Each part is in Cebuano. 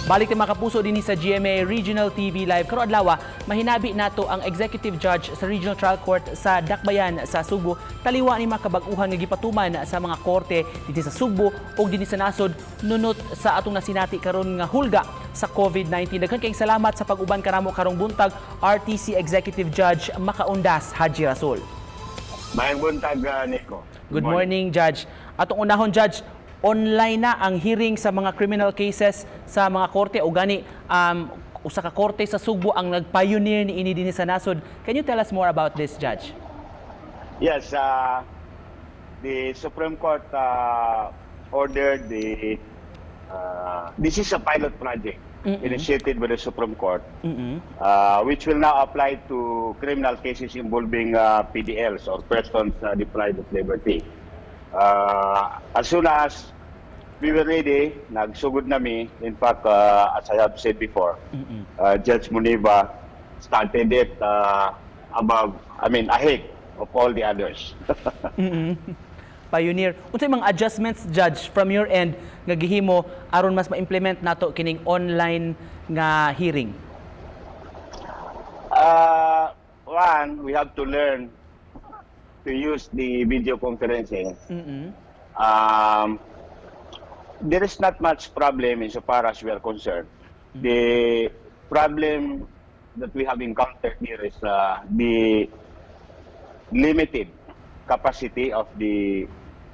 Balik ta, mga kapuso, dinhi sa GMA Regional TV Live. Karong adlaw, mahinabi nato ang Executive Judge sa Regional Trial Court sa Dakbayan sa Sugbo. Taliwa ni mga kabag-uhan nga gipatuman sa mga korte dinhi sa Sugbo ug dinhi sa nasod nunot sa atong nasinati karon nga hulga sa COVID-19. Daghan kayong salamat sa pag-uban kanamo karong buntag, RTC Executive Judge Makaundas Haji Rasul. Maayong buntag, Nico. Good morning, Judge. Atong unahon, Judge, online na ang hearing sa mga criminal cases sa mga korte o gani usa ka korte sa Sugbo ang nag-pioneer ni ini dinhi sa nasod. Can you tell us more about this, Judge? Yes, the Supreme Court ordered the. This is a pilot project initiated by the Supreme Court, which will now apply to criminal cases involving PDLs or persons deprived of liberty. As soon as we were ready, nagsugod na mi. In fact, as I have said before, Judge Muniva started it above, I mean, ahead of all the others. Pioneer. Unsay mga adjustments, Judge, from your end nga gihimo aron mas ma-implement nato kining online nga hearing? One, we have to learn to use the video conferencing. There is not much problem insofar as we are concerned. The problem that we have encountered here is the limited capacity of the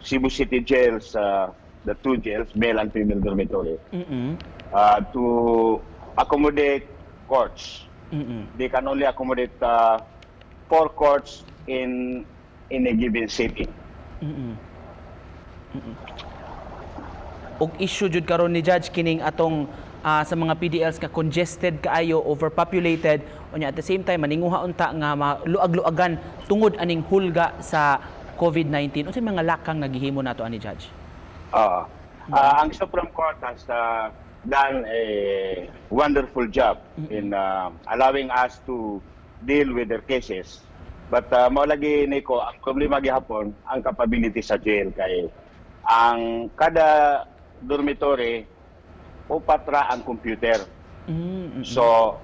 Cebu City jails, the two jails, male and female dormitory, to accommodate courts. They can only accommodate four courts in a given city. Og issue jud karon ni Judge kining atong sa mga PDLs nga congested kaayo, overpopulated, unya at the same time maninguha unta nga maluag-luagan tungod aning hulga sa COVID-19. Unsay mga lakang nga gihimo nato ani, Judge? Oo. Ang Supreme Court has done a wonderful job in allowing us to deal with their cases. But mao lagi, Nico, ang problema gihapon ang capability sa jail kay ang kada dormitory, upat ra ang computer. So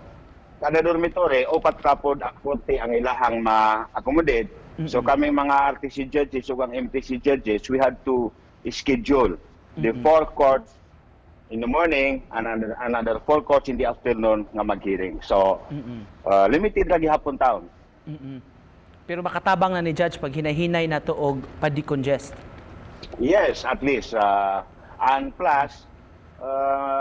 kada dormitory, upat ra pod ang korte ang ilahang ma-accommodate. So kaming mga RTC judges ug ang MTC judges, we had to schedule the four courts in the morning and another four courts in the afternoon nga mag-hearing. So limited ra gihapon taon. Pero makatabang na ni, Judge, pag hinay-hinay nato og pa-decongest. Yes, at least. And plus,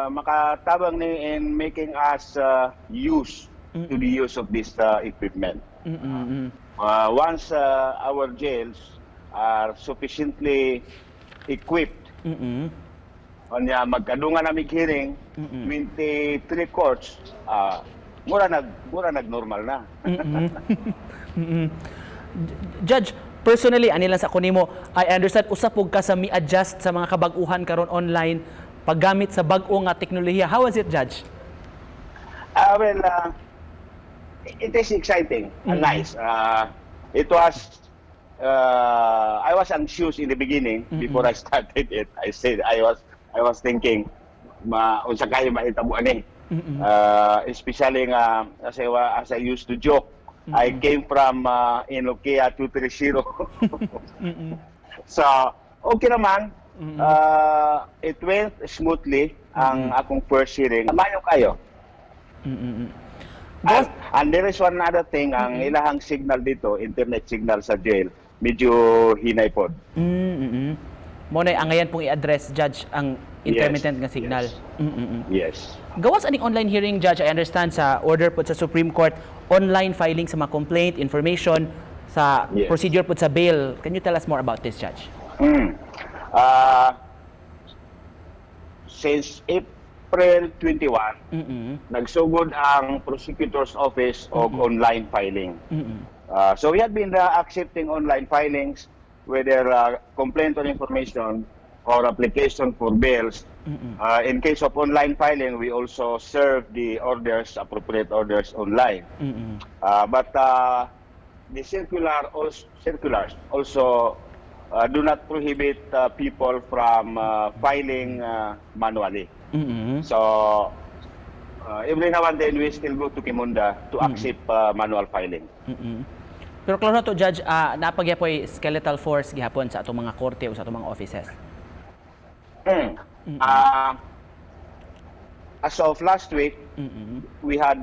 makatabang ni in making us used to the use of this equipment. Once our jails are sufficiently equipped, unya magkadungan na mig hearing, 23 courts, mura nag normal na. Judge, personally, ani lang sa ako nimo, I understand usa pud ka sa mi-adjust sa mga kabag-uhan karon online paggamit sa bag-o nga teknolohiya. How was it, Judge? Well, it is exciting and nice. It was, I was anxious in the beginning before I started it. I said I was thinking, ma unsa kayo mahitabo ani? Especially nga, as I used to joke, I came from Nokia 230. So, okay naman. It went smoothly ang akong first hearing. Maayo kaayo. And there is one other thing, ang ilahang signal dito, internet signal sa jail, medyo hinay pod. Mao na angayan pong i-address, Judge, ang intermittent nga signal. Yes. Yes. Gawas aning online hearing, Judge, I understand sa order po sa Supreme Court, online filing sa mga complaint, information, sa procedure po sa bail. Can you tell us more about this, Judge? Since April 21, nagsugod ang Prosecutor's Office og online filing. So we had been accepting online filings, whether complaint or information or application for bails. In case of online filing, we also serve the orders, appropriate orders online. But the circulars also do not prohibit people from filing manually. So Every now and then we still go to Kimunda to accept manual filing. Pero klaro to, Judge, naa pa gyapoy skeletal force gihapon sa atong mga korte o sa atong mga offices. As of last week, we had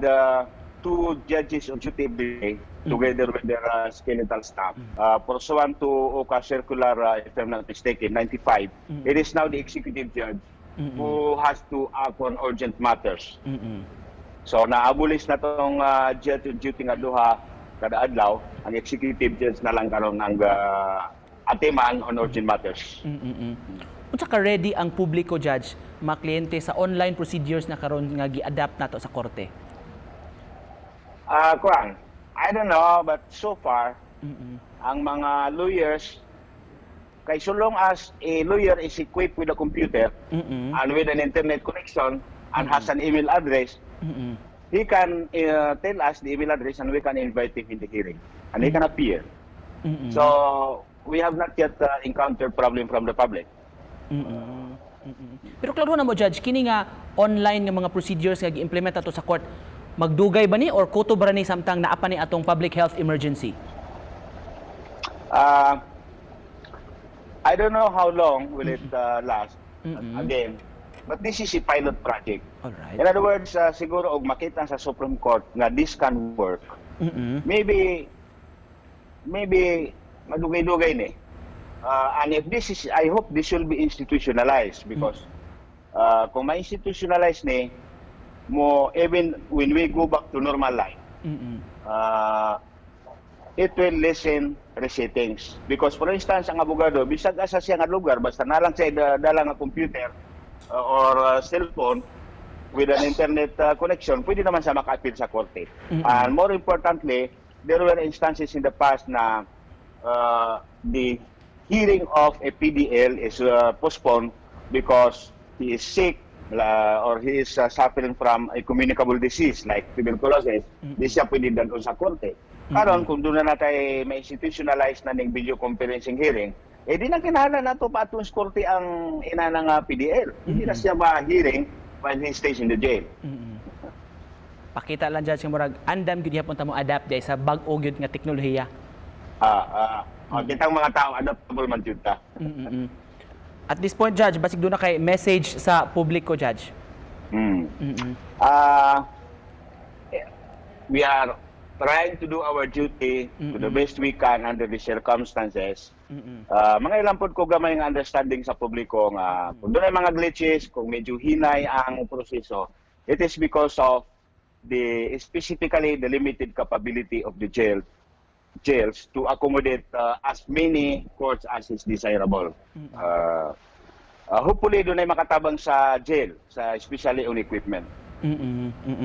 two judges on duty every day together with their skeletal staff. Pursuant to OCA Circular, if I'm not mistaken, 95, it is now the executive judge who has to act on urgent matters. So na-abolish na tong judge on duty nga duha kada adlaw, ang executive judge na lang karon ang atiman on urgent matters. Unsa ka ready ang publiko, Judge, mga kliyente sa online procedures na karon nga gi-adapt nato sa korte? Kuan, I don't know, but so far, ang mga lawyers, kay so long as a lawyer is equipped with a computer and with an internet connection and has an email address, he can tell us the email address and we can invite him in the hearing and he can appear. So, we have not yet encountered problem from the public. Pero klaro na mo, Judge, kini nga online nga mga procedures nga gi-implement ato sa court, magdugay ba ni or kutob ra ni samtang naa pa ni atong public health emergency? I don't know how long will it last again, but this is a pilot project. In other words, siguro og makita sa Supreme Court nga this can work, maybe madugay-dugay ni. And if this is, I hope this will be institutionalized because kung ma-institutionalize ni, mo even when we go back to normal life, it will lessen resittings. Because for instance, ang abogado, bisag asa siya nga lugar, basta naa lang siya dala nga computer or cellphone with an internet connection, pwede naman siya maka-appeal sa korte. And more importantly, there were instances in the past na the hearing of a PDL is postponed because he is sick or he is suffering from a communicable disease like tuberculosis, di siya pwede dadon sa korte. Karon kung duna na tay ma-institutionalize na ning video conferencing hearing, eh di na kinahanglan nato paadtuon sa korte ang inana nga PDL. Hindi na siya ma-hearing while he stays in the jail. Pakita lang, Judge, nga murag andam gyud gihapon ta mo adapt diay sa bag-o gyud nga teknolohiya. Ah, kitang mga tao adaptable man jud ta. At this point, Judge, basig duna kay message sa publiko, Judge. We are trying to do our duty to the best we can under the circumstances. Mga ilang pod ko gamay nga understanding sa publiko nga kung dunay mga glitches, kung medyo hinay ang proseso, it is because of the specifically the limited capability of the jails to accommodate as many courts as is desirable. Hopefully dunay makatabang sa jail, sa especially on equipment.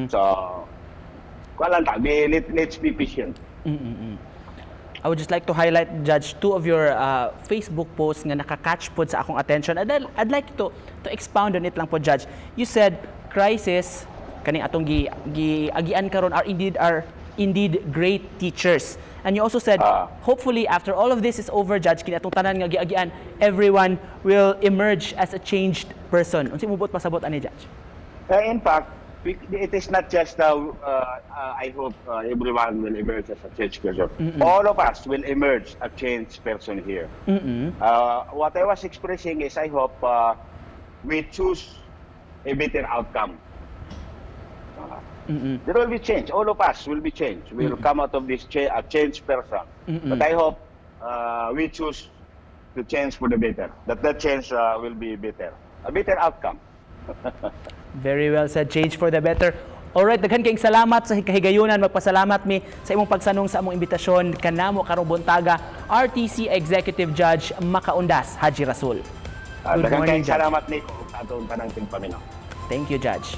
So, kuan lang ta, let's be patient. I would just like to highlight, Judge, two of your Facebook posts nga naka-catch pod sa akong attention. I'd like to expound on it lang po, Judge. You said, "Crisis, kaning atong gi agian karon, are indeed great teachers." And you also said, "Hopefully, after all of this is over, Judge, kini atong tanan nga giagian, everyone will emerge as a changed person." Unsa imong buot pasabot ani, Judge? In fact, it is not just I hope everyone will emerge as a changed person. All of us will emerge a changed person here. What I was expressing is I hope we choose a better outcome. There will be change. All of us will be changed. We will come out of this a changed person. But I hope we choose to change for the better. That change will be better. A better outcome. Very well said. Change for the better. Alright, daghan kayong salamat sa kahigayunan. Magpasalamat mi sa imong pagsanong sa among imbitasyon kanamo karong buntaga, RTC Executive Judge Makaundas Haji Rasul. Good Daghan morning, kayong Judge. salamat, Nico, sa atong tanang tigpaminaw. Thank you, Judge.